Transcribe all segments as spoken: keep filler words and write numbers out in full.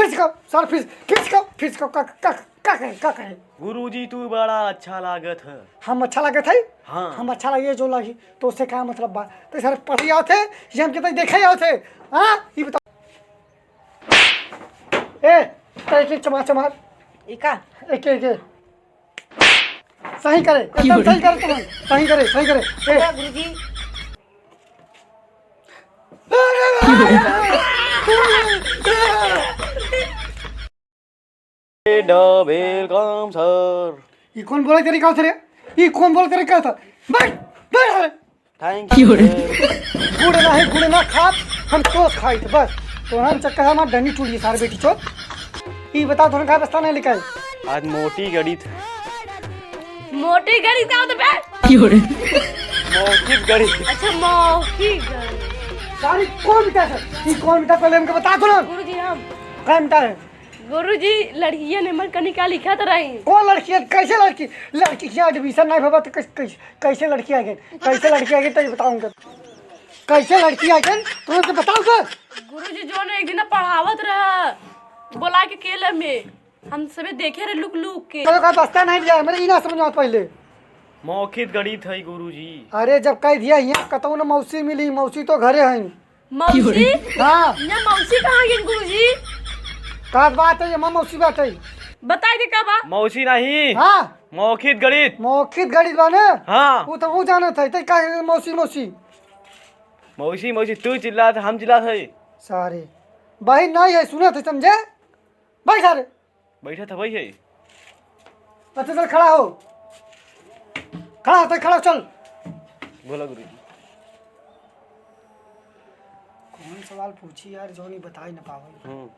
फिर सिखाओ, सर, फिर, फिर सिखाओ, फिर सिखाओ, का, का, का कहे, का कहे? गुरुजी, तू बड़ा अच्छा लागत है। हम अच्छा लागत है? हाँ। हम अच्छा लगे जो लगी, तो उससे का मतलब बा? तो सर पढ़े आओ थे, ये हम कितना देखे आओ थे? हाँ, ये बताओ। ए, तो एक एक चमार, चमार। ई का? एक एक, एक। सही करे, एकदम सही करे तुम, सही करे, सही करे। ए। का गुरुजी? Welcome, sir। ई कौन बोले तेरी का रे? ई कौन बोले तेरी का था? बैठ, बैठ रे। Thank you, sir। गुड़ ना है, गुड़ ना खात, हम तो खाइत बस। तो हम चक्कर हमार डंडी टूट गई सारे बेटी चोद। ई बताओ, तोहन का बस्ता नहीं लेके आए? आज मोटी गणित है। मोटी गणित का होता बे? मौखिक गणित। अच्छा, मौखिक गणित। सारी कौन बेटा है? ई कौन बेटा, पहले हमके बता दो ना। गुरुजी, हम। कौन बेटा है? गुरुजी, लड़कियन हमर कनिका लिखत रही। कौन लड़की है? कैसे लड़की? लड़की के admission नहीं भवा तो कैसे, कैसे, कैसे लड़की आ गई? कैसे लड़की आ गई तो ये बताओ हमको। कैसे लड़की आ गई? तुम तो बताओ सर। गुरुजी, जो ने एक दिन पढ़ावत रहा, बोला के केले में, हम सबे देखे रहे लुक लुक के। तो का बस्ता नहीं लिया, मेरे ई ना समझ में मौखिक गणित है गुरुजी। अरे जब कह दिया यहाँ कतौ न मौसी मिली, मौसी तो घरे हैं। मौसी? हाँ। यहाँ मौसी कहाँ गई गुरुजी? का बात है, ये माँ मौसी बात है। बताई दे का बा? मौसी नहीं। हाँ। मौखिक गणित। मौखिक गणित बा ने? हाँ। वो तो वो जानत है, तो का मौसी, मौसी? मौसी, मौसी, तू चिल्लात है, हम चिल्लात है। सारे। बहिन नहीं है, सुनत है, समझे? बैठ सारे। बैठा था भाई है। अच्छा चल खड़ा हो, खड़ा हो, तो खड़ा हो, चल। बोला गुरुजी। कौन सवाल पूछी यार, जो नहीं बताई ना पावे। हम्म।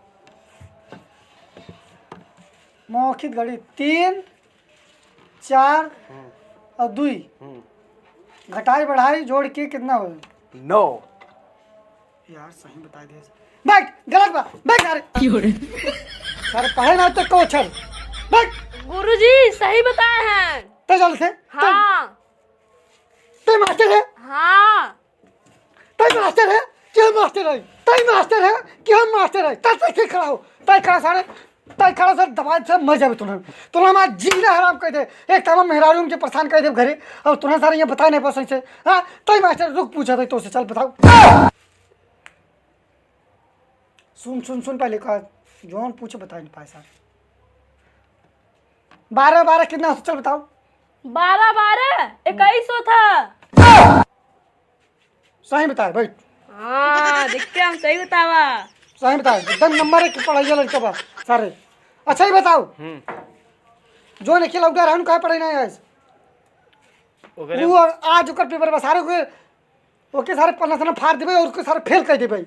मौखिक गणित तीन, चार हम्म। और दुई। हम्म। घटाई बढ़ाई जोड़ के कितना हो? नौ। यार, सही बता दे। बैठ, गलत बा, बैठ सारे। क्यों रे? सर, पढ़े ना तो को छर। बैठ। गुरुजी, सही बताए हैं। तै जल्दी से, तै, हाँ। तै मास्टर है? हाँ। तै मास्टर है कि हम मास्टर है? तै मास्टर है कि हम मास्टर है? तै, तै खड़ा हो, तै खड़ा सारे। तै खड़ा सर, दबाए से मर जाबे तुरंत। तुरंत हमार जीना हराम कर दे। एक तो हम मेहरारू के परेशान कर दे घरे, और तुरंत सारे यहाँ बताए नहीं पास से। हाँ, तै मास्टर रुक, पूछा था तो से, चल बताओ। सुन, सुन, सुन, पहले का जौन पूछे बताए नहीं पाए सर। बारह, बारह कितना होता, चल बताओ। बारह, बारह, इक्कीस होता। सही बताए, बैठ। हाँ, देख के हम सही बतावा। सही बताए, एकदम नंबर एक पढ़ाइया लड़का बा, सारे। अच्छा, ये बताओ, हम्म। जो नहीं खेला उठा रहन, काहे पढ़ाई नहीं आइस? ओकरे वो आज ओकर पेपर बा, सारे ओके, ओके सारे पन्ना सन्ना फाड़ देबे और ओके सारे फेल कर देबे।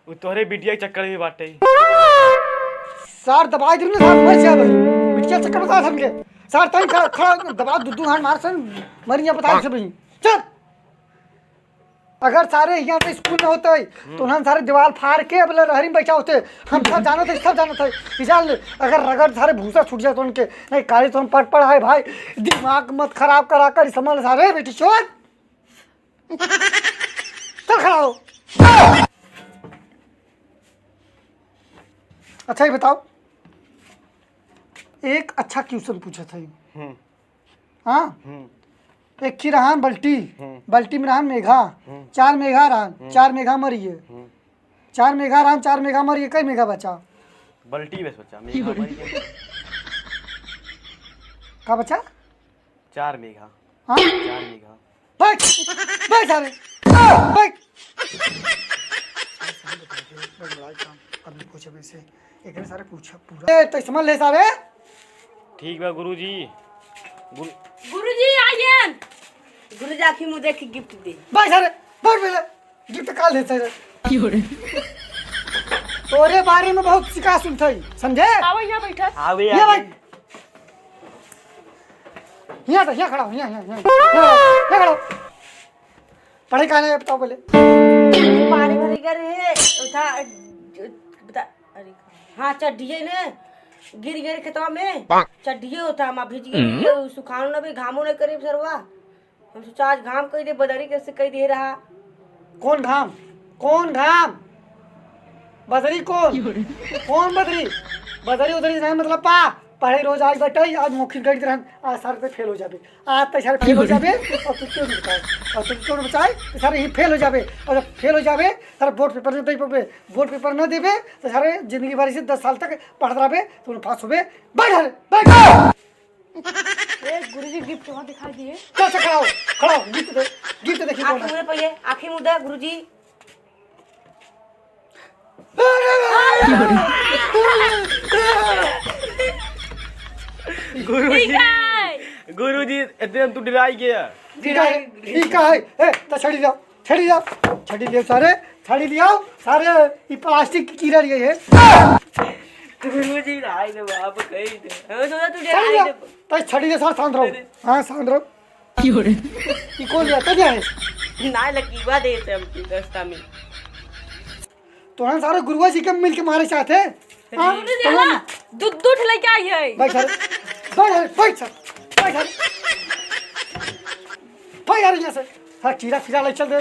उ तोहरे बिटिया के चक्कर में बाटे। सार दबाई देबे ना, सार मर जाबे। बिटिया चक्कर में सार हमके। सार तई खड़ा, खड़ा दबा दू, दू हाथ मार सन, मरिया बता से भी। चल। अगर सारे यहाँ से स्कूल में होते, हम्म। तो उन्हन सारे दीवार फाड़ के अब लहरी में बैठा होते। हम सब जानत है, सब जानत है। कि जान ले, अगर रगड़ सारे भूसा छूट जाए तो उनके, नहीं, काली तो हम पढ़ पढ़ाए भाई, दिमाग मत खराब करा कर, समझ सारे बेटी चोद। चल खड़ा हो। अच्छा, ये बताओ, एक अच्छा क्वेश्चन पूछा था। हम्म। हाँ? हम्म। एक ही रहान बल्टी, हम्म। बल्टी में रहान मेघा, हम्म। चार मेघा रहान, हम्म। चार मेघा मरिए। हम्म। चार मेघा रहान, चार मेघा मरिए, कई मेघा बचा? बल्टी बस बचा, मेघा मरिए। का बचा? चार मेघा। हाँ? चार मेघा। बैठ, बैठ सारे, बैठ। बड़बड़ाई काम, अभी पूछे वैसे, एकरे सारे पूछा पूरा। ए, तो समझ ले सारे। ठीक बा गुरुजी। गुरु- गुरुजी, आइए। गुरुजी, आँखी मुँह देख के गिफ्ट दे। बैठ सारे, बैठ पहले। गिफ्ट का लेते रे? क्यों रे? तोरे बारे में बहुत सिका सुनत हई, समझे? आवा यहाँ बैठा। आवे, ये आवे। बैठ। यहाँ तो, यहाँ खड़ा हो, यहाँ, यहाँ, यहाँ, यहाँ, यहाँ खड़ा हो। पढ़े का नहीं बताओ पहले। पानी भरी गए रहे, उठा, बता, अरे, हाँ, चड्ढिए ने गिर गए खेतवा में। चड्ढिए उठा, माँ भीज गई, हम्म। सुखानो न भी, घामो नहीं करे सरवा। हम सोचा आज घाम कह दे, बदरी कैसे कह दे रहा। कौन घाम? कौन घाम? बजरी कौन? कौन बजरी? बजरी उधरी नहीं, मतलब पा, पढ़े रोज आइ बैठे, आज मौखिक गणित रहन, आज सारे ते फेल हो जाबे। आज ते सारे फेल हो जाबे, और तू क्यों नहीं बताए? और तू क्यों नहीं बताए? तो सारे ही फेल हो जाबे, और जब फेल हो जाबे, सारे बोर्ड पेपर नहीं दे पाबे, बोर्ड पेपर ना देबे, तो सारे जिंदगी भर इसे दस साल तक पढ़त रहबे, तो पास होबे। बैठ रे, बैठ। ए, गुरुजी, गिफ्ट वहाँ दिखाई दिए। चल से खड़ा हो, खड़ा हो, गिफ्ट दे, गिफ्ट देखी कौन आँखी है। मुदे पहिले, आँखी मुदे, गुरुजी। गुरुजी, ठीक है। गुरुजी, इतने में तू डराई गया। ई का है? ई का है? ए, तो छड़ी लाओ, छड़ी लाओ, छड़ी ले सारे, छड़ी ले आओ सारे, ई प्लास्टिक की कीड़ा लिए है। गुरुजी, आई दे बाप, कही दे। हम सोचा तू छड़ी डराई ले, दे। तो छड़ी ले सारे, शांत रहो। अरे। हाँ, शांत रहो। क्यों रे? ई कौन लिया? तब है। ना, लकीवा दे थे हमके रास्ता में। तोहन सारे गुरुआ जी के मिल के मारे चाहते हैं? हाँ? गुरुजी, तोहन हाँ, दू, दू ठे लइके आई है। बैठ सारे। बैठ सारे, बैठ सारे। बैठ सारे। भाग यार यहाँ से। हाँ, चीरा फीरा ले चल दे।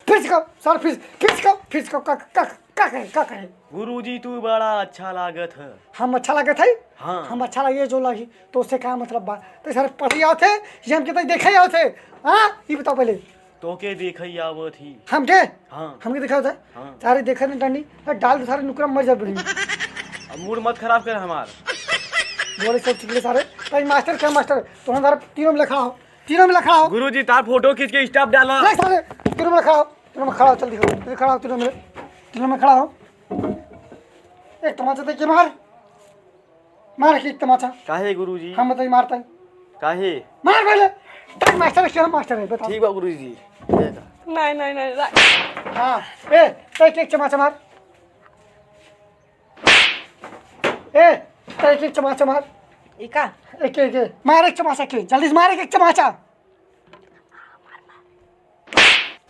फिर से कहो, सर, फिर, फिर से कहो, फिर से कहो, का, का, का कहे, का कहे? गुरुजी, तू बड़ा अच्छा लागत है। हम अच्छा लागत है? हाँ। हम अच्छा लगे जो लगी, तो उससे का मतलब बा? तो सर पढ़े आवत है, ये हमके तो देखे आवत है। हाँ, ये बताओ पहले। तोके देखे आवत ही। हमके? हाँ। हमके देखे आवत है? हाँ। सारे देखे नहीं डंडी, डाल दे सारे नुकरा मर जा बड़ी। अब मूड मत खराब कर हमार। बोले सब ठीक है सारे। तो मास्टर क्या मास्टर? तो हम सारे तीनों में लिखा हो। तीनों में खड़ा हो। गुरुजी, तार फोटो खींच के स्टैम्प डाला। देख सारे, तीनों में खड़ा हो, तीनों में खड़ा हो, जल्दी हो, जल्दी खड़ा हो, तीनों में, तीनों में खड़ा हो। एक तमाचा दे के मार, मार के एक तमाचा। काहे गुरुजी? हम बताई मारता है। काहे? मार पहले। तू मास्टर है, क्या मास्टर है, बता। ठीक बा गुरुजी। नहीं, नहीं, नहीं, नहीं। हाँ, ए, एक, एक चमाचा मार। ए, तो एक एक चमाचा मार। ई का? एक एक, एक। मार एक चमाचा के, जल्दी से मार एक एक चमाचा।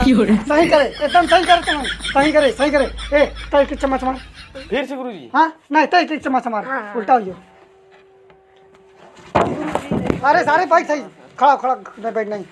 क्यों रे? सही करे, एकदम सही करे तुम, सही करे, सही करे। ए, तो एक एक चमाचा मार। फिर से गुरुजी। हाँ, नहीं, तो एक एक चमाचा मार। हाँ। उल्टा हो गया। अरे सारे भाई सही, खड़ा, खड़ा, नहीं बैठ नहीं।